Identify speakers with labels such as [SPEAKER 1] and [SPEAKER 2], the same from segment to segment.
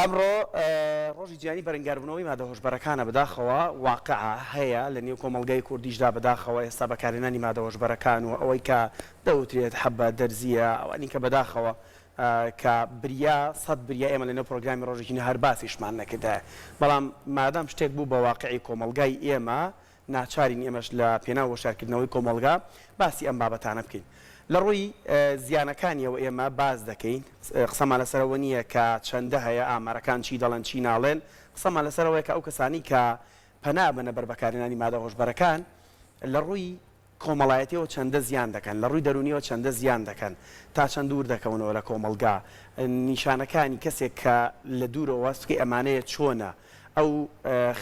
[SPEAKER 1] ئەمڕۆ ڕۆژی جیهانی بەرەنگاربوونەوەی مادە هۆشبەرەکانە، بەداخەوە واقعە هەیە لە نێو کۆمەڵگای کوردیشدا بەداخەوە ئێستا بەکارهێنانی مادە هۆشبەرەکان و ئەوەی کە دەوترێت حەبە دەرزییە ئەوانی کە بەداخەوە کە بریا سەت بریا ئێمە لە نێو پرۆگرامی ڕۆژێکی نوێ هەر باسیشمان نەکردایە بەڵام مادام شتێک بوو بە واقعی کۆمەڵگای ئێمە ناچارین ئێمەش لە پێناو هۆشیارکردنەوەی کۆمەڵگا باسی ئەم بابەتانە بکەین. لە ڕووی زیانەکانیەوە ئێمە باس دەکەین، قسەمان لەسەر ئەوە نییە کە چەندە هەیە، ئامارەکان چی دەڵێن چی ناڵێن، قسەمان لەسەر ئەوەیە کە ئەو کەسانەی کە پەنا ئەبەنە بەر بەکارهێنانی مادە هۆشبەرەکان لە ڕووی کۆمەڵایەتیەوە چەندە زیان دەکەن، لە ڕووی دەروونیەوە چەندە زیان دەکەن، تا چەند دوور دەکەونەوە لە کۆمەڵگا، نیشانەکانی کەسێک کە لە دوورەوە هەست بکەی ئەمانەیە چۆنە، ئەو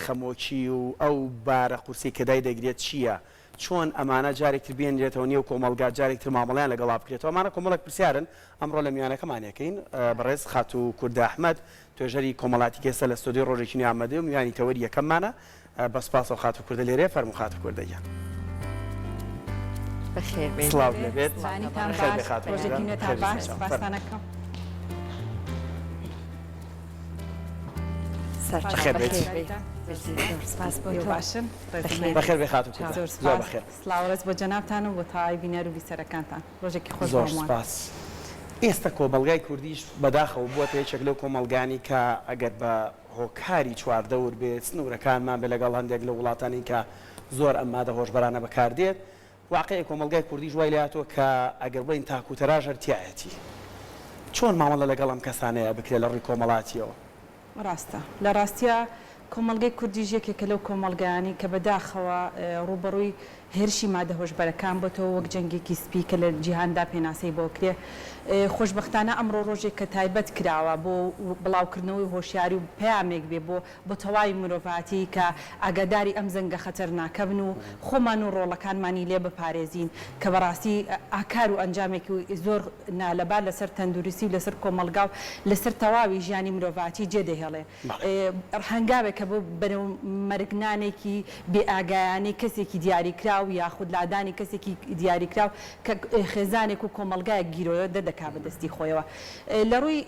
[SPEAKER 1] خەمۆکی و ئەو بارە قورسەی کە دایدەگرێت چییە؟ چۆن ئەمانە جارێک تر بهێنرێتەوە نێو کۆمەڵگا، جارێک تر مامەڵەیان لەگەڵا بکرێتەوە؟ ئەمانە کۆمەڵێک پرسیارن ئەمڕۆ لە میوانەکەمان یەکەین، بەڕێز خاتوو کوردە ئەحمەد، توێژەری کۆمەڵایەتی کە ئێستا لە ستۆدیۆی ڕۆژێکی نوێ ئامادەیە و میوانی تەوەری یەکەممانە. بە سوپاسەوە خاتوو کوردە لێرەیە، فەرموو خاتوو کوردە گیان.
[SPEAKER 2] بەخێر بێیت.
[SPEAKER 1] سڵاوت لێ بێت.
[SPEAKER 3] بەیانیتان
[SPEAKER 1] بەخێر
[SPEAKER 3] باش،
[SPEAKER 1] بێ خاتوو کوردە.
[SPEAKER 3] ڕۆژێکی نوێتان
[SPEAKER 1] خێر بێ
[SPEAKER 3] باش،
[SPEAKER 1] سەرچاوم. فەرموو.
[SPEAKER 3] سوپاستان ئەکەم.
[SPEAKER 2] سەرچاو
[SPEAKER 1] بەخێر بێیت.
[SPEAKER 2] بەخێر بێیت. زۆر سپاس بۆ
[SPEAKER 3] ئێوە
[SPEAKER 2] تۆ.
[SPEAKER 3] باشن؟
[SPEAKER 2] بەخێر
[SPEAKER 1] بەخێر بێ خاتوو کوردە.
[SPEAKER 3] زۆر
[SPEAKER 1] زۆر
[SPEAKER 3] سپاس.
[SPEAKER 1] بەخێر.
[SPEAKER 3] سڵاو و ڕێز بۆ جەنابتان و بۆ تەواوی بینەر و بیسەرەکانتان. ڕۆژێکی خۆش بۆ
[SPEAKER 1] زۆر
[SPEAKER 3] هەمووان.
[SPEAKER 1] سپاس. ئێستا کۆمەڵگای کوردیش بەداخەوە بووەتە یەکێک لەو کۆمەڵگانەی کە ئەگەر بە هۆکاری چواردەور بێت، سنوورەکانمان بێت لەگەڵ هەندێک لە وڵاتانی کە زۆر ئەم مادە هۆشبەرانە بەکاردێت، واقیعی کۆمەڵگای کوردیش وای لێهاتووە کە ئەگەر بڵێین تاک و تەراش هەر تیایەتی. چۆن مامەڵە لەگەڵ ئەم کەسانەیا بکرێت لە ڕووی کۆمەڵاتییەوە؟
[SPEAKER 3] ڕاستە. لە ڕاستیا کۆمەڵگەی کوردیش یەکێکە لەو کۆمەڵگایانەی کە بەداخەوە ڕووبەڕووی هێرشی مادە هۆشبەرەکان بۆتەوە وەک جەنگێکی سپی کە لە جیهاندا پێناسەی بۆ کرێ. خۆشبەختانە ئەمڕۆ ڕۆژێک کە تایبەت کراوە بۆ بڵاوکردنەوەی هۆشیاری و پەیامێک بێ بۆ بۆ تەواوی مرۆڤایەتی کە ئاگاداری ئەم زەنگە خەتەرناکە بن و خۆمان و ڕۆڵەکانمانی لێ بپارێزین کە بەڕاستی ئاکار و ئەنجامێکی زۆر نالەبار لەسەر تەندروستی و لەسەر کۆمەڵگا و لەسەر تەواوی ژیانی مرۆڤایەتی جێ دەهێڵێ. هەنگاوێکە بۆ بەرەو مەرگنانێکی بێ ئاگایانەی کەسێکی دیاریکراو یاخود لادانی کەسێکی دیاریکراو کە خێزانێک و کۆمەڵگایەک گیرۆدە دەکا بە دەستی خۆیەوە. لە ڕووی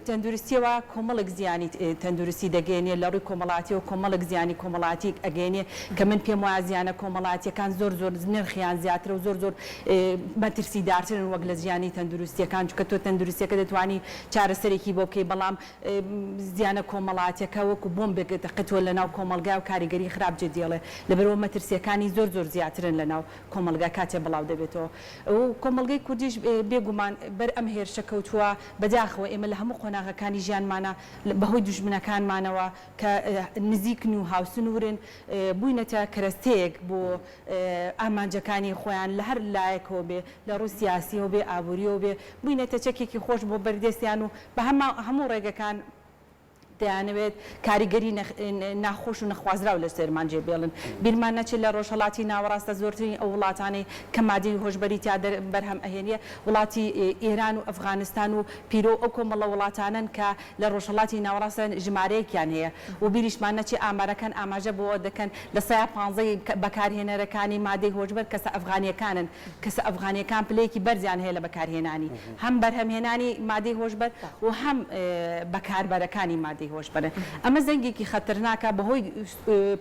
[SPEAKER 3] تەندروستیەوە کۆمەڵێک زیانی تەندروستی دەگەیەنێ، لە ڕووی کۆمەڵاتیەوە کۆمەڵێک زیانی کۆمەڵاتی ئەگەیەنێ کە من پێم وایە زیانە کۆمەڵاتیەکان زۆر زۆر نرخیان زیاترە و زۆر زۆر مەترسیدارترن وەک لە زیانی تەندروستیەکان چونکە تۆ تەندروستیەکە دەتوانی چارەسەرێکی بۆ بکەی بەڵام زیانە کۆمەڵاتیەکە وەکو بۆمبێک دەتەقێتەوە لەناو کۆمەڵگا و کاریگەری خراپ جێ دێڵێ لەبەرئەوە مەترسیەکانی زۆر زۆر زیاترن لەناو کۆمەڵگا کاتێ بڵاو دەبێتەوە و کۆمەڵگەی کوردیش بێ گومان بەر ئەم هێرشە کەوتووە بەداخەوە ئێمە لە هەموو قۆناغەکانی ژیانمانا بەهۆی دوژمنەکانمانەوە کە نزیکن و هاوسنوورن بووینەتە کەرەستەیەک بۆ ئامانجەکانی خۆیان لە هەر لایەکەوە بێ لە ڕووی سیاسیەوە بێ ئابووریەوە بێ بووینەتە چەکێکی خۆش بۆ بەردەستیان و بە هەموو ڕێگەکان دەیانەوێت کاریگەری ناخۆش و نەخوازراو لەسەرمان جێ بێڵن. بیرمان نەچێت لە ڕۆژهەڵاتی ناوەڕاستدا زۆرترین ئەو وڵاتانەی کە مادەی هۆشبەری تیا بەرهەم ئەهێنرێ وڵاتی ئێران و ئەفغانستان و پیرۆ و ئەو کۆمەڵە وڵاتانەن کە لە ڕۆژهەڵاتی ناوەڕاستدا ژمارەیەکیان هەیە و بیریشمان نەچێ ئامارەکان ئاماژە بەوە دەکەن لە سەیا پانزەی بەکارهێنەرەکانی مادەی هۆشبەر کەسە ئەفغانییەکانن کەسە ئەفغانییەکان پلەیەکی بەرزیان هەیە لە بەکارهێنانی هەم بەرهەمهێنانی مادەی هۆشبەر و هەم بەکاربەرەکانی مادەی هۆشبەرن. ئەمە زەنگێکی خەتەرناکە بەهۆی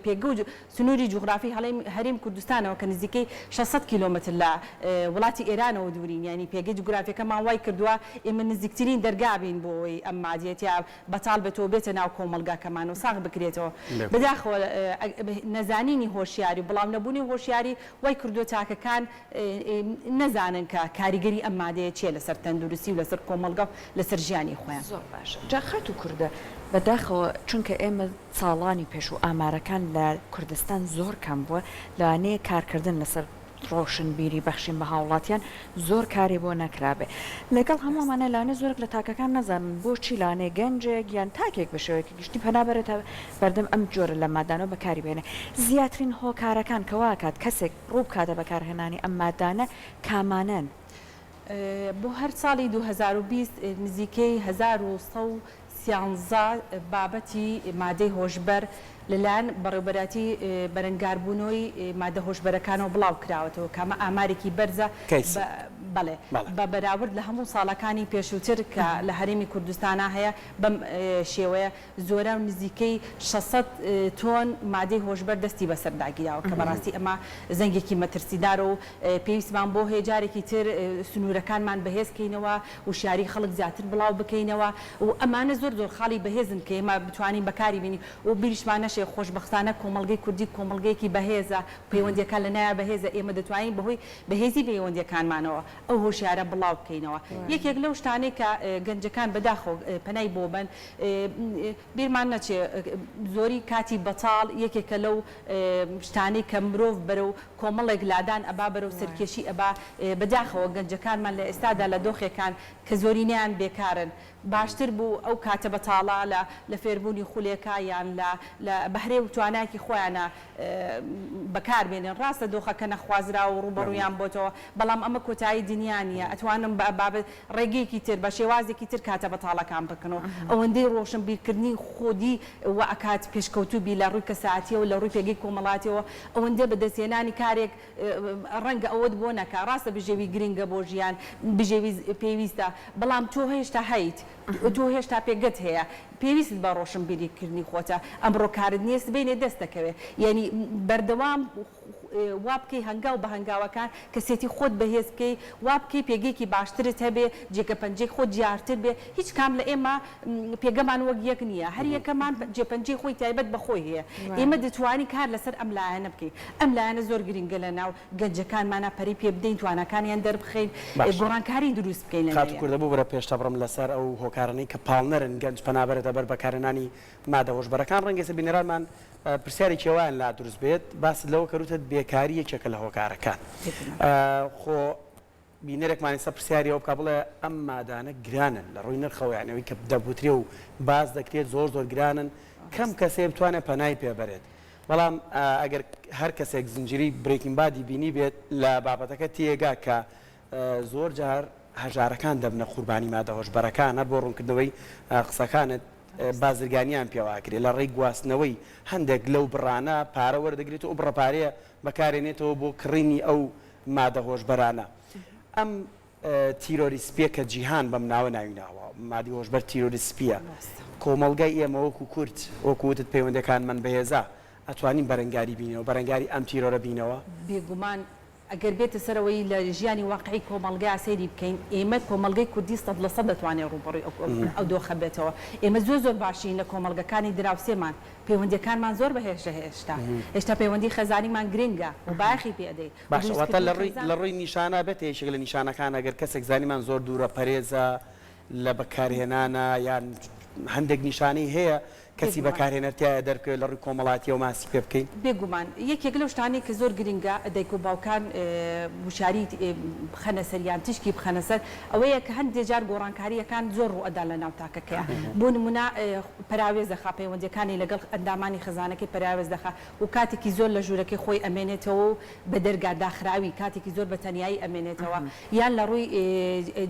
[SPEAKER 3] پێگە و سنووری جوغرافی هەرێم کوردستانەوە کە نزیکەی 600 کیلۆمەتر لە وڵاتی ئێرانەوە دوورین یانی پێگەی جوگرافیەکەمان وای کردووە ئێمە نزیکترین دەرگا بین بۆ ئەوەی ئەم مادەیە تیا بەتاڵ بێتەوە و بێتە ناو کۆمەڵگاکەمان و ساغ بکرێتەوە. بەداخەوە نەزانینی هۆشیاری و بڵاونەبوونی هۆشیاری وای کردووە تاکەکان نەزانن کە کاریگەری ئەم مادەیە چیە لەسەر تەندروستی و لەسەر کۆمەڵگا و لەسەر ژیانی خۆیان.
[SPEAKER 2] زۆر باشە جا خاتوو کوردە بەداخەوە چونکە ئێمە ساڵانی پێشوو ئامارەکان لە کوردستان زۆر کەم بووە لەوانەیە کارکردن لەسەر ڕۆشنبیری بەخشین بە هاوڵاتیان زۆر کاری بۆ نەکرابێ لەگەڵ هەموو ئەمانە لەوانەیە زۆرێک لە تاکەکان نەزانن بۆچی لەوانەیە گەنجێک یان تاکێک بە شێوەیەکی گشتی پەنا بەرێتە بەردەم ئەم جۆرە لە مادانە و بەکاری بهێنێ زیاترین هۆکارەکان کە واکات کەسێک ڕوو بکاتە بەکارهێنانی ئەم مادانە کامانەن؟
[SPEAKER 3] بۆ هەر ساڵی 2020 نزیکەی 1113 بابەتی مادەی هۆشبەر لەلایەن بەڕێوبەرایەتی بەرەنگاربوونەوەی مادە هۆشبەرەکانەوە بڵاوکراوەتەوە کە ئەمە ئامارێکی بەرزە
[SPEAKER 1] کەیس.
[SPEAKER 3] بەڵێ بە بەراورد لە هەموو ساڵەکانی پێشووتر کە لە هەرێمی کوردستانا هەیە بەم شێوەیە زۆرە و نزیکەی 600 تۆن مادەی هۆشبەر دەستی بەسەردا گیراوە کە بەڕاستی ئەمە زەنگێکی مەترسیدارە و پێویستمان بۆ هەیە جارێکی تر سنوورەکانمان بەهێز کەینەوە، وشیاری خەڵک زیاتر بڵاو بکەینەوە و ئەمانە زۆر زۆر خاڵی بەهێزن کە ئێمە بتوانین بەکاری بێنین و بیریشمان نەشێ خۆشبەختانە کۆمەڵگەی کوردی کۆمەڵگەیەکی بەهێزە پەیوەندیەکان لە نایا بەهێزە ئێمە دەتوانین بەهۆی بەهێزی پەیوەندیەکانمانەوە ئەو هۆشیارە بڵاو بکەینەوە یەکێک لەو شتانەی کە گەنجەکان بەداخەوە پەنای بۆ بەن بیرمان نەچێ زۆری کاتی بەتاڵ یەکێکە لەو شتانەی کە مرۆڤ بەرەو کۆمەڵێک لادان ئەبا بەرەو سەرکێشی ئەبا بەداخەوە گەنجەکانمان لە ئێستادا لە دۆخێکان کە زۆرینەیان بێکارن باشتر بوو ئەو کاتە بەتاڵە لە لە فێربوونی خولێکا یان لە لە بەهرەی و توانایەکی خۆیانا بەکار بێنن ڕاستە دۆخەکە نەخوازراوە و ڕووبەڕوویان بۆتەوە بەڵام ئەمە کۆتایی دنیا نییە ئەتوانن بە بابەت ڕێگەیەکی تر بە شێوازێکی تر کاتە بەتاڵەکان بکەن و ئەوەندەی ڕۆشنبیرکردنی خودی وا ئەکات پێشکەوتوو بی لە ڕووی کەسایەتیەوە لە ڕووی پێگەی کۆمەڵاتیەوە ئەوەندە بەدەستهێنانی کارێک ڕەنگە ئەوەت بۆ نەکا ڕاستە بژێوی گرنگە بۆ ژیان بژێوی پێویستە بەڵام تۆ هێشتا هەیت تۆ هێشتا پێگەت هەیە پێویستت بە ڕۆشنبیری کردنی خۆتە ئەمڕۆ کارت نیە سبەینێ دەست دەکەوێ یانی بەردەوام وا بکەی هەنگاو بە هەنگاوەکان کەسێتی خۆت بەهێز بکەی وا بکەی پێگەیەکی باشترت هەبێ جێگە پەنجەی خۆت دیارتر بێ هیچ کام لە ئێمە پێگەمان وەک یەک نییە هەر یەکەمان جێ پەنجەی خۆی تایبەت بە خۆی هەیە ئێمە دەتوانین کار لەسەر ئەم لایەنە بکەین ئەم لایەنە زۆر گرنگە لە ناو گەنجەکانمانا پەرەی پێ بدەین تواناکانیان دەربخەین
[SPEAKER 1] باشە
[SPEAKER 3] گۆڕانکاری دروست بکەین لە
[SPEAKER 1] خاتوو
[SPEAKER 3] ناویان.
[SPEAKER 1] کوردە ببورە پێشتەبڕم لەسەر ئەو هۆکارانەی کە پاڵنەرن گەنج پەنا بەرێتە بەر بەکارهێنانی مادە هۆشبەرەکان ڕەنگە ئێستا بینەرانمان پرسیارێکی وایان لا دروست بێت باست لەوە کرد وتت بێکاری یەکێکە لە هۆکارەکان خۆ بینەرێکمان ئێستا پرسیاری ئەوە بکا بڵێ ئەم مادانە گرانن لە ڕووی نرخەوە یانی ئەوەی کە دەگوترێ و باس دەکرێت زۆر زۆر گرانن کەم کەسێ بتوانێت پەنای پێ بەرێت بەڵام ئەگەر هەر کەسێک زنجیرەی Breaking Bad ی بینی بێت لە بابەتەکە تێگا کە زۆر جار هەژارەکان دەبنە قوربانی مادە هۆشبەرەکان هەر بۆ ڕوونکردنەوەی قسەکانت بازرگانیان پێوە ئەکرێ لە ڕێی گواستنەوەی هەندێک لەو بڕانە پارە وەردەگرێت و ئەو بڕە پارەیە بەکارێنێتەوە بۆ کڕینی ئەو مادە هۆشبەرانە. ئەم تیرۆری سپیە کە جیهان بەم ناوە ناوی ناوە، مادی هۆشبەر تیرۆری سپیە، کۆمەڵگای ئێمە وەکو کورد، وەکو وتت پەیوەندیەکانمان بەهێزە، ئەتوانین بەرەنگاری بینەوە، بەرەنگاری ئەم تیرۆرە بینەوە؟
[SPEAKER 3] بێگومان ئەگەر بێتە سەر ئەوەی لە ژیانی واقعی کۆمەڵگا سەیری بکەین، ئێمە کۆمەڵگەی کوردی 100% دەتوانێت ڕووبەڕووی ئەو دۆخە بێتەوە. ئێمە زۆر زۆر باشین لە کۆمەڵگەکانی دراوسێمان، پەیوەندییەکانمان زۆر بەهێزە هێشتا. هێشتا پەیوەندی خێزانیمان گرنگە و بایەخی پێ ئەدەین و
[SPEAKER 1] باشە واتە
[SPEAKER 3] دروستکردنی
[SPEAKER 1] لە ڕووی
[SPEAKER 3] خێزان.
[SPEAKER 1] لە ڕووی نیشانە بێتە یەکێک لە نیشانەکان ئەگەر کەسێک زانیمان زۆر دوورە پەرێزە لە بەکارهێنانە یان هەندێک نیشانەی هەیە کەسی
[SPEAKER 3] بێگومان.
[SPEAKER 1] بەکارهێنەر تیایا دەربکەوێت لە ڕووی کۆمەڵاتیەوە ماسی پێ بکەین؟
[SPEAKER 3] بێگومان. یەکێک لەو شتانەی کە زۆر گرنگە دایک و باوکان وشیاری بخەنە سەر یان تیشکی بخەنە سەر ئەوەیە کە هەندێ جار گۆڕانکارییەکان زۆر ڕووئەدان لە ناو تاکەکەیا. بۆ نموونە پەراوێز دەخا، پەیوەندییەکانی لەگەڵ ئەندامانی خێزانەکەی پەراوێز دەخا و کاتێکی زۆر لە ژوورەکەی خۆی ئەمێنێتەوە و بە دەرگا داخراوی کاتێکی زۆر بە تەنیایی ئەمێنێتەوە یان لە ڕووی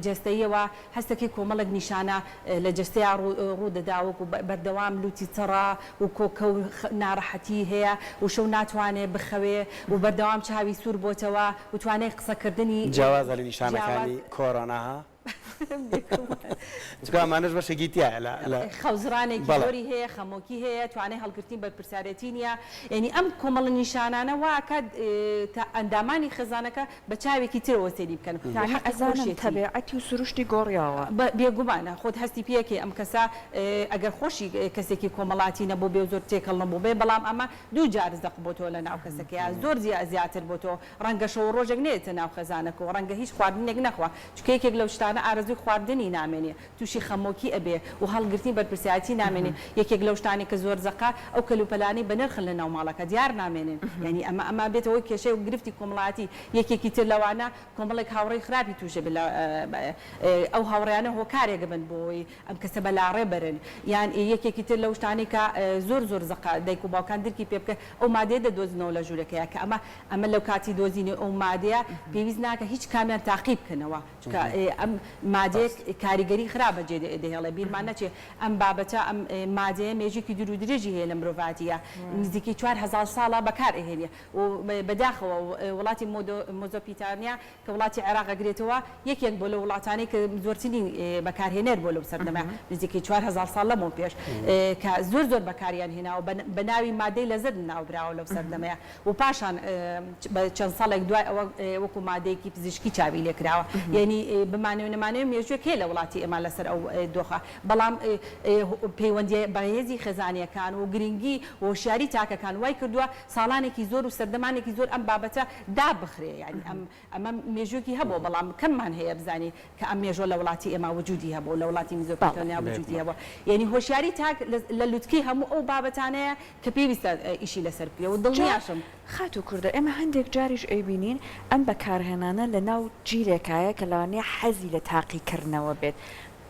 [SPEAKER 3] جەستەییەوە هەستەکەی کۆمەڵێک نیشانە لە جەستەیا ڕوو دەدا وەکو بەردەوام لوتی تەڕە و کۆکە و ناڕەحەتی هەیە و شەو ناتوانێ بخەوێ و بەردەوام چاوی سوور بۆتەوە و توانای قسەکردنی
[SPEAKER 1] جیاوازە لە
[SPEAKER 3] جیاواز.
[SPEAKER 1] نیشانەکانی کۆرۆنا ها؟ چونکە ئەمانەش بەشێکی تیایە لە لە
[SPEAKER 3] خەوزڕانێکی
[SPEAKER 1] بەڵێ.
[SPEAKER 3] زۆری هەیە، خەمۆکی هەیە، توانای هەڵگرتنی بەرپرسیارێتی نییە، یانی ئەم کۆمەڵە نیشانانە وا ئەکات تا ئەندامانی خێزانەکە بە چاوێکی ترەوە سەیری بکەن و
[SPEAKER 2] یانی
[SPEAKER 3] حەقی
[SPEAKER 2] ئەزانن
[SPEAKER 3] خۆشیەتی.
[SPEAKER 2] تەبیعەتی و سروشتی گۆڕیاوە.
[SPEAKER 3] بێگومان خۆت هەستی پێکەی ئەم کەسە ئەگەر خۆشی کەسێکی کۆمەڵاتی نەبووبێ و زۆر تێکەڵ نەبووبێ بەڵام ئەمە دوو جار زەق بۆتەوە لە ناو کەسەکەیا زۆر زیاتر بۆتەوە ڕەنگە شەو و ڕۆژێک نەیەتە ناو خێزانەکەوە ڕەنگە هیچ خواردنێک نەخوا چونکە یەکێک لەو شتانە ئارەزووی خواردنی نامێنێ تووشی خەمۆکی ئەبێ و هەڵگرتنی بەرپرسیارەتی نامێنێ یەکێک لەو شتانەی کە زۆر زەقە ئەو کەلوپەلانەی بەنرخن لە ناو ماڵەکە دیار نامێنن یانی ئەمە ئەمە ئەبێتە هۆی کێشەی و گرفتی کۆمەڵایەتی یەکێکی تر لەوانە کۆمەڵێک هاوڕێی خراپی تووش ئەبێ لە ئەو هاوڕێیانە هۆکارێک ئەبن بۆ ئەوەی ئەم کەسە بە لاڕێ بەرن یان یەکێکی تر لەو شتانەی کە زۆر زۆر زەقە دایک و باوکان درکی پێ بکەن ئەو مادەیە دەدۆزنەوە لە ژوورەکەیا کە ئەمە ئەمە لەو کاتی دۆزینەوەی ئەو مادەیە پێویست ناکە هیچ کامیان تاقی بکەنەوە چونکە ئەم. مادەیەک کاریگەری خراپ بەجێ دەهێڵێ بیرمان نەچێ ئەم بابەتە ئەم مادەیە مێژوویەکی دوور و درێژی هەیە لە مرۆڤایەتییا نزیکەی 4000 ساڵە بەکار ئەهێنێ و بەداخەوە وڵاتی مۆزۆپیتانیا کە وڵاتی عێراق ئەگرێتەوە یەکێک بووە لەو وڵاتانەی کە زۆرترین بەکارهێنەر بووە لەو سەردەمە نزیکەی 4000 ساڵ لەمەو پێش کە زۆر زۆر بەکاریان هێناوە بە ناوی مادەی لەزەت ناوبراوە لەو سەردەمەیە و پاشان بە چەند ساڵێک دوای ئەوە وەکو مادەیەکی پزیشکی چاوی لێکراوە یعنی بمانەوێ نەمانەوێ مێژووێک هەیە لە وڵاتی ئێمە لەسەر ئەو دۆخە بەڵام پەیوەندیە بەهێزی خێزانیەکان و گرنگی و هۆشیاری تاکەکان وای کردووە ساڵانێکی زۆر و سەردەمانێکی زۆر ئەم بابەتە دابخرێ یانی ئەم ئەمە مێژووێکی هەبووە بەڵام کەممان هەیە بزانین کە ئەم مێژووە لە وڵاتی ئێمە وجودی هەبووە و لە وڵاتی میزۆپۆتامیا وجودی هەبووە یانی هۆشیاری تاک لە لوتکەی هەموو ئەو بابەتانەیە کە پێویستە ئیشی لەسەر بکرێ و
[SPEAKER 2] جا
[SPEAKER 3] دڵنیاشم.
[SPEAKER 2] خاتوو کوردە ئێمە هەندێک جاریش ئەیبینین ئەم بەکارهێنانە لە ناو جیلێکایە کە لەوانەیە حەزی لە تاقیکردنەوە بێت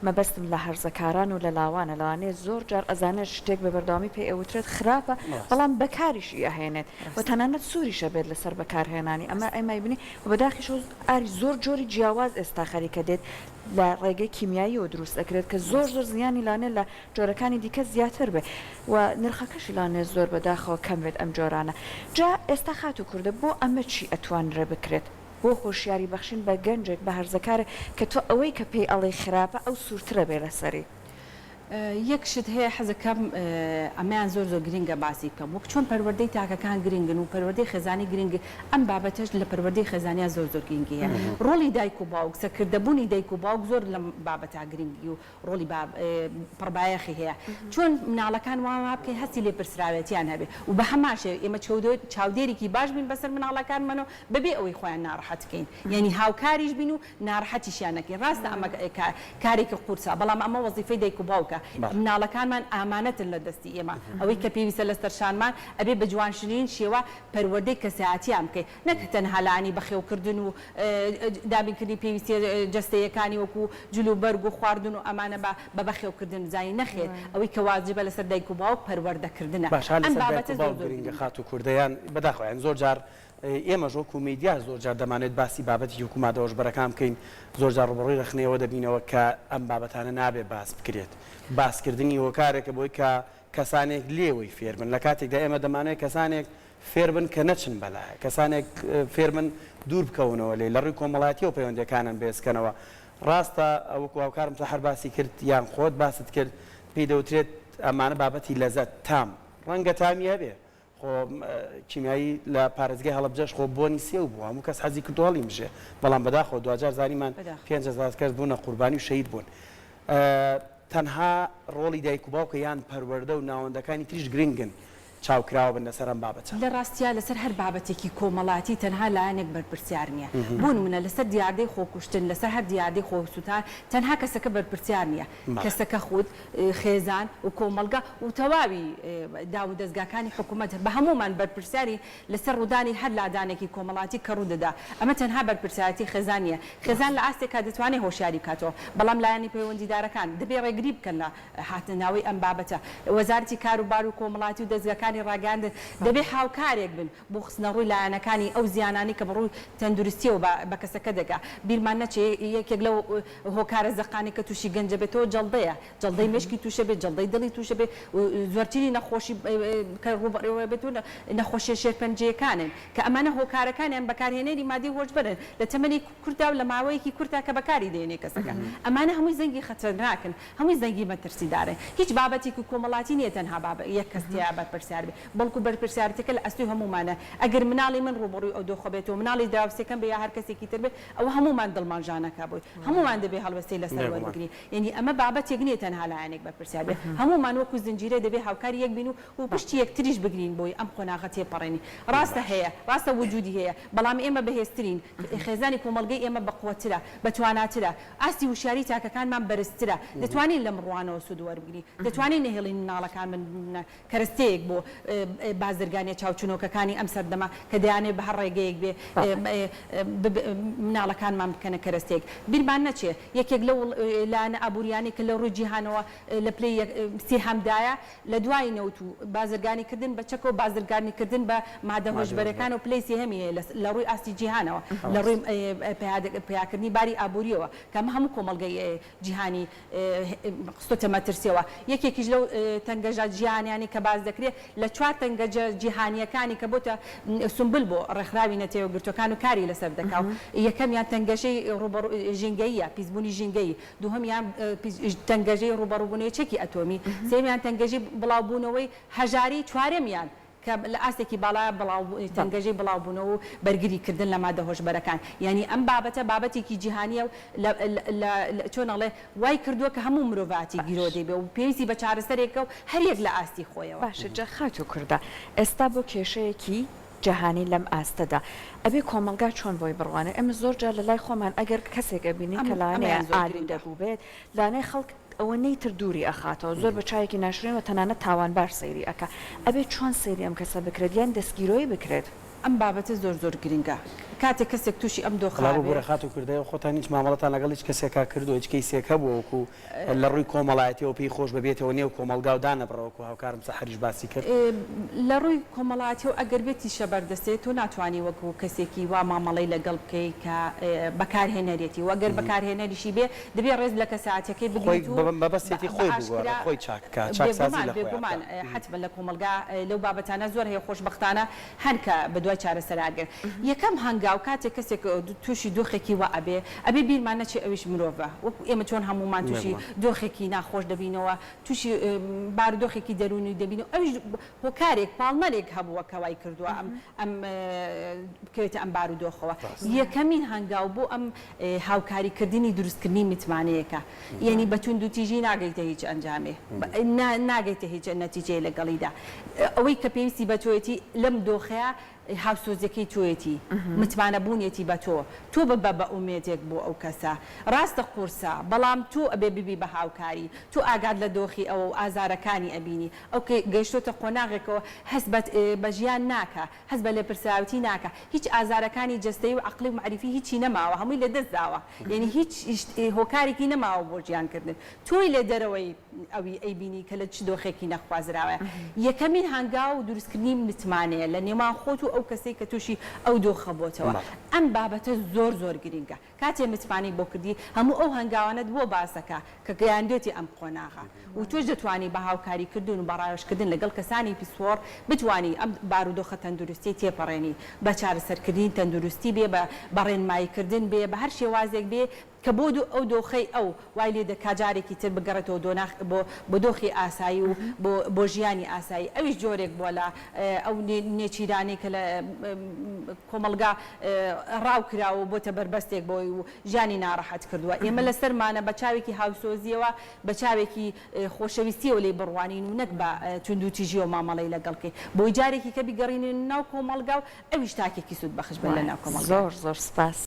[SPEAKER 2] مەبەستم لە هەرزەکاران و لە لاوانە لەوانەیە زۆر جار ئەزانێت شتێک بە بەردەوامی پێی ئەوترێت خراپە بەڵام بەکاریشی ئەهێنێت و تەنانەت سوریشە بێت لەسەر بەکارهێنانی ئەمە ئێمە ئەیبینین و بەداخیشەوە ئاری زۆر جۆری جیاواز ئێستا خەریکە دێت لە ڕێگەی کیمیاییەوە دروست ئەکرێت کە زۆر زۆر زیانی لانێ لە جۆرەکانی دیکە زیاتر بێ و نرخەکەشی لانێ زۆر بەداخەوە کەم بێت ئەم جۆرانە جا ئێستا خاتوو کوردە بۆ ئەمە چی ئەتوانرێ بکرێت؟ بۆ هۆشیاری بەخشین بە گەنجێک، بە هەرزەکارێک کە تۆ ئەوەی کە پێی ئەڵێی خراپە ئەو سوورترە بێ لەسەری.
[SPEAKER 3] یەک شت هەیە حەزەکەم ئەمەیان زۆر زۆر گرنگە باسی بکەم وەک چۆن پەروەردەی تاکەکان گرنگن و پەروەردەی خێزانی گرنگ ئەم بابەتەش لە پەروەردەی خێزانیا زۆر زۆر گرنگی هەیە ڕۆڵی دایک و باوک سەرکردەبوونی دایک و باوک زۆر لەم بابەتە گرنگی و ڕۆڵی پڕبایەخی هەیە چۆن مناڵەکان وا وا بکەین هەستی لێپرسراوێتیان هەبێ و بە هەمان شێوە ئێمە چاودێرێکی باش بین بەسەر مناڵەکانمانەوە بەبێ ئەوەی خۆیان ناڕەحەت بکەین یانی هاوکاریش بین و ناڕەحەتیشیان نەکەین ڕاستە ئەمە کارێکی قورسە بەڵام ئەمە وەزیفەی دایک و باوکە مناڵەکانمان ئامانەتن لە دەستی ئێمە ئەوەی کە پێویستە لەسەر شانمان ئەبێ بە جوانترین شێوە پەروەردەی کەسایەتیان بکەین نەک تەنها لانی بەخێوکردن و دابینکردنی پێویستیە جەستەیەکانی وەکو جل و بەرگ و خواردن و ئەمانە بە بە بەخێوکردن بزانین نەخێر ئەوەی کە واجبە لەسەر دایک و باوک پەروەردەکردنە
[SPEAKER 1] باشە
[SPEAKER 3] ئەم
[SPEAKER 1] لەسەر دایک
[SPEAKER 3] بابەتە
[SPEAKER 1] و
[SPEAKER 3] زۆر
[SPEAKER 1] باوک
[SPEAKER 3] زۆر
[SPEAKER 1] گرنگە
[SPEAKER 3] گرنگە.
[SPEAKER 1] خاتوو کوردە یان بەداخەوە یان زۆر جار ئێمەش وەکو میدیا زۆر جار دەمانەوێت باسی بابەتێکی وەکو مادە هۆشبەرەکان بکەین زۆر جار ڕووبەڕووی ڕەخنەیەوە دەبینەوە کە ئەم بابەتانە نابێ باس بکرێت باسکردنی هۆکارێکە بۆی کە کەسانێک لێوەی فێربن لە کاتێکدا ئێمە دەمانەوێت کەسانێک فێربن کە نەچن بەلایە، کەسانێک فێربن دوور بکەونەوە لێی، لە ڕووی کۆمەڵایەتیەوە پەیوەندیەکانیان بەهێزکەنەوە. ڕاستە وەکو هاوکارم سەحەر باسی کرد یان خۆت باست کرد پێی دەوترێت ئەمانە بابەتی لەزەت، تام، ڕەنگە تامی هەبێ، خۆ کیمیایی لە پارێزگای هەڵەبجەش خۆ بۆنی سێو بوو هەموو کەس حەزی کردو هەڵیمژێ، بەڵام بەداخەوە دواجار زانیمان 5000 کەس بوونە قوربانی و شەهید بوون. تەنها ڕۆڵی دایک و باوکە یان پەروەردە و ناوەندەکانی تریش گرنگن چاو کراوە بن لەسەر ئەم بابەتە.
[SPEAKER 3] لە ڕاستیا لەسەر هەر بابەتێکی کۆمەڵاتی تەنها لایەنێک بەرپرسیار نیە. بۆ نمونە لەسەر دیاردەی خۆکوشتن، لەسەر هەر دیاردەی خۆسوتان تەنها کەسەکە بەرپرسیار نیە. کەسەکە خود، خێزان و کۆمەڵگە و تەواوی دام و دەزگاکانی حکومەت بە هەموومان بەرپرسیارین لەسەر ڕوودانی هەر لادانێکی کۆمەڵاتی کە ڕوودەدا. ئەمە تەنها بەرپرسیارێتی خێزان نیە. خێزان لە ئاستێکا دەتوانێ هۆشیاری بکاتەوە، بەڵام لایەنی پەیوەندیدارەکان دەبێ ڕێگری بکەن لە هاتنە ناوەی ئەم بابەتە، وەزارەتی کاروبار و کۆمەڵاتی و دەزگاکانی ڕاگەیاندن دەبێ هاوکارێک بن بۆ خستنەڕووی لایەنەکانی ئەو زیانانەی کە بەڕووی تەندروستییەوە بە کەسەکە دەگا. بیرمان نەچێ یەکێک لەو هۆکارە زەقانەی کە تووشی گەنج دەبێتەوە جەڵدەیە، جەڵدەی مێشکی تووش دەبێت، جەڵدەی دڵی تووش دەبێت و زۆرترین نەخۆشی کە ڕووبەڕووی دەبێتەوە نەخۆشیە شێرپەنجەیەکانن کە ئەمانە هۆکارەکانیان بەکارهێنەری مادەی هۆشبەرن لە تەمەنی کورتدا و لە ماوەیەکی کورتدا کە بەکاری دێنێ کەسەکە. ئەمانە هەمووی زەنگی خەتەرناکن. هەمووی زەنگی مەترسیدارن. هیچ بابەتێکی کۆمەڵاتی نییە تەنها بابە یەک کەس تێیا بەرپرسیار بێ، بەڵکو بەرپرسیارێتیەکە لە ئەستۆی هەموومانە. ئەگەر مناڵی من ڕووبەڕووی ئەو دۆخە بێتەوە، مناڵی دراوسێکەم بێ یا هەر کەسێکی تر بێ، ئەوە هەموومان دڵمان ژانەکا بۆی. هەموومان دەبێ هەڵوێستەی لەسەر وەربگرین. یەنی ئەمە بابەتێک نییە تەنها لایەنێک بەرپرسیار بێ. هەموومان وەکو زنجیرە دەبێ هاوکاری یەک بین و و پشتی یەکتریش بگرین بۆی ئەم قۆناغە تێپەڕێنین. ڕاستە هەیە، ڕاستە وجودی هەیە، بەڵام ئێمە بەهێزترین، خێزانی کۆمەڵگەی ئێمە بەقوەترە، بەتواناترە، ئاستی وشیاری تاکەکانمان بەرزترە، دەتوانین لەم ڕوانەوە سوود وەربگرین، دەتوانین نەهێڵین مناڵەکانمان ببنە کەرەستەیەک بۆ. بازرگانیە چاوچنۆکەکانی ئەم سەردەمە کە دەیانەوێ بە هەر ڕێگەیەک بێ مناڵەکانمان بکەنە کەرەستەیەک. بیرمان نەچێ یەکێک لەو لایەنە ئابووریانەی کە لە ڕووی جیهانەوە لە پلەی سێهەمدایە لە دوای نەوت و بازرگانی کردن بە چەکەوە بازرگانی کردن بە مادە هۆشبەرەکانەوە پلەی سێهەمی هەیە لە ڕووی ئاستی جیهانەوە لە ڕووی پەیاکردنی باری ئابووریەوە کە ئەمە هەموو کۆمەڵگەی جیهانی خستۆتە مەترسیەوە. یەکێکیش لەو تەنگەژە جیهانیانەی کە باس دەکرێت لە چوار تەنگەژە جیهانیەکانی کە بۆتە سومبل بۆ ڕێکخراوی نەتەوەیەکگرتوەکان و کاری لەسەر دەکا و یەکەمیان تەنگەژەی ڕووبەڕوو ژینگەییە پیسبوونی ژینگەیی دووهەمیان تەنگەژەی ڕووبەڕووبوونەوەی چەکی ئەتۆمی سێیەمیان تەنگەژەی بڵاوبوونەوەی هەژاری چوارەمیان کە لە ئاستێکی باڵایە بڵاو تەنگەژەی بڵاوبوونەوە و بەرگری کردن لە مادە هۆشبەرەکان یانی ئەم بابەتە بابەتێکی جیهانیە و لە لە چۆن ئەڵێ وای کردووە کە هەموو مرۆڤاتی گیرۆدەی بێ و پێویستی بە چارەسەرێکە و هەر یەک لە ئاستی خۆیەوە.
[SPEAKER 2] باشە جا خاتوو کوردە ئێستا بۆ کێشەیەکی جیهانی لەم ئاستەدا ئەبێ کۆمەڵگا چۆن بۆی بڕوانێ ئێمە زۆر جار لە لای خۆمان ئەگەر کەسێک ئەبینین کە لانەیە
[SPEAKER 3] ئەمەیان زۆر
[SPEAKER 2] ئالوودە
[SPEAKER 3] گرنگە.
[SPEAKER 2] بووبێت لانەیە خەڵک ئەوەنەی تر دووری ئەخاتەوە زۆر بە چاوێکی ناشرین و تەنانەت تاوانبار سەیری ئەکا ئەبێ چۆن سەیری ئەم کەسە بکرێت یان دەستگیرۆی بکرێت؟
[SPEAKER 3] ئەم بابەتە زۆر زۆر گرنگە کاتێک کەسێک توشی ئەم دۆخە
[SPEAKER 1] وەڵا
[SPEAKER 3] ئەبێ.
[SPEAKER 1] ببورە خاتوو کوردە ئێوە خۆتان هیچ مامەڵەتان لەگەڵ هیچ کەسێکا کردووە هیچ کەیسێک هەبووە وەکو لە ڕووی کۆمەڵایەتیەوە پێی خۆش بە بێتەوە نێو کۆمەڵگا و دانەبڕە وەکو هاوکارم سەحەریش باسی کرد.
[SPEAKER 3] لە ڕووی کۆمەڵایەتیەوە ئەگەر بێتیشە بەردەستێ تۆ ناتوانی وەکو کەسێکی وا مامەڵەی لەگەڵ بکەی کە بەکارهێنەرێتی و ئەگەر بەکارهێنەریشی بێ دەبێ ڕێز لە کەسایەتیەکەی
[SPEAKER 1] خۆی
[SPEAKER 3] بگریت و
[SPEAKER 1] مەبەستێتی
[SPEAKER 3] بە
[SPEAKER 1] خۆی بگۆڕێ
[SPEAKER 3] ئاشکرا
[SPEAKER 1] خۆی چاک بکا چاکسازی
[SPEAKER 3] بێگومان
[SPEAKER 1] لە خۆیا
[SPEAKER 3] بێگومان
[SPEAKER 1] بکا.
[SPEAKER 3] حەتمەن لە کۆمەڵگا لەو بابەتانە زۆر هەیە خۆشبەختانە هەن کە بەدوای چارەسەرا ئەگەن. یەکەم هەنگاو کاتێک کەسێک تووشی دۆخێکی وا ئەبێ، ئەبێ بیرمان نەچێ ئەویش مرۆڤە. وەکو ئێمە چۆن هەموومان تووشی
[SPEAKER 1] بێگومان.
[SPEAKER 3] دۆخێکی ناخۆش دەبینەوە، تووشی بارودۆخێکی دەروونی دەبینەوە، ئەویش هۆکارێک، پاڵنەرێک هەبووە کە وای کردووە ئەم ئەم بکەوێتە ئەم بارودۆخەوە.
[SPEAKER 1] ڕاستە.
[SPEAKER 3] یەکەمین هەنگاو بۆ ئەم هاوکاری کردنی دروستکردنی متمانەیەکە. یەنی بە توندوتیژی ناگەیتە هیچ ئەنجامێ ناگەیتە هیچ نەتیجەیە لەگەڵیدا ئەوەی کە پێویستی بە تۆیەتی لەم دۆخەیە هاوسۆزیەکەی تۆیەتی متمانە بوونیەتی بە تۆ تۆ ببە بە ئومێدێک بۆ ئەو کەسە ڕاستە قورسە بەڵام تۆ ئەبێ ببی بە هاوکاری تۆ ئاگات لە دۆخی ئەوە و ئازارەکانی ئەبینی ئەو کە گەیشتۆتە قۆناغێکەوە هەست بە ژیان ناکا هەست بە لێپرسراوێتی ناکا هیچ ئازارەکانی جەستەیی و عەقڵی و مەعریفی هیچی نەماوە هەمووی لە دەست داوە یەنی هیچ هۆکارێکی نەماوە بۆ ژیان کردن تۆی لە دەرەوەی ئەوی ئەیبینی کە لە چ دۆخێکی نەخوازراوەیە یەکەمین هەنگاو دروستکردنی متمانەیە لە نێوان خۆت و ئەو کەسەی کە توشی ئەو دۆخە بۆتەوە ئەم بابەتە زۆر زۆر گرینگە کاتێ متمانەی بۆ کردی هەموو ئەو هەنگاوانەت بۆ باس دەکا کە گەیاندوێتی ئەم قۆناغە و تۆش دەتوانی بە هاوکاری کردن و بە ڕاوێژ کردن لەگەڵ کەسانی پسپۆڕ بتوانی ئەم بارودۆخە تەندروستیەی تێپەڕێنی بە چارەسەرکردنی تەندروستی بێ بە بە ڕێنمایی کردن بێ بە هەر شێوازێک بێ کە بۆ ئەو دۆخەی ئەو وای لێ دەکا جارێکی تر بگەڕێتەوە دۆناخ بۆ بۆ دۆخی ئاسایی و بۆ بۆ ژیانی ئاسایی ئەویش جۆرێک بووە لە ئەو نێچیرانەی کە لە کۆمەڵگا ڕاو کراوە و بۆتە بەربەستێک بۆی و ژیانی ناڕەحەت کردووە ئێمە لەسەرمانە بە چاوێکی هاوسۆزییەوە بە چاوێکی خۆشەویستییەوە لێی بڕوانین و نەک بە توندوتیژییەوە مامەڵەی لەگەڵ بکەین بۆی جارێکی کە بیگەڕینینە ناو کۆمەڵگا و ئەویش تاکێکی سوودبەخش بن لە ناو کۆمەڵگا.
[SPEAKER 2] زۆر زۆر سپاس.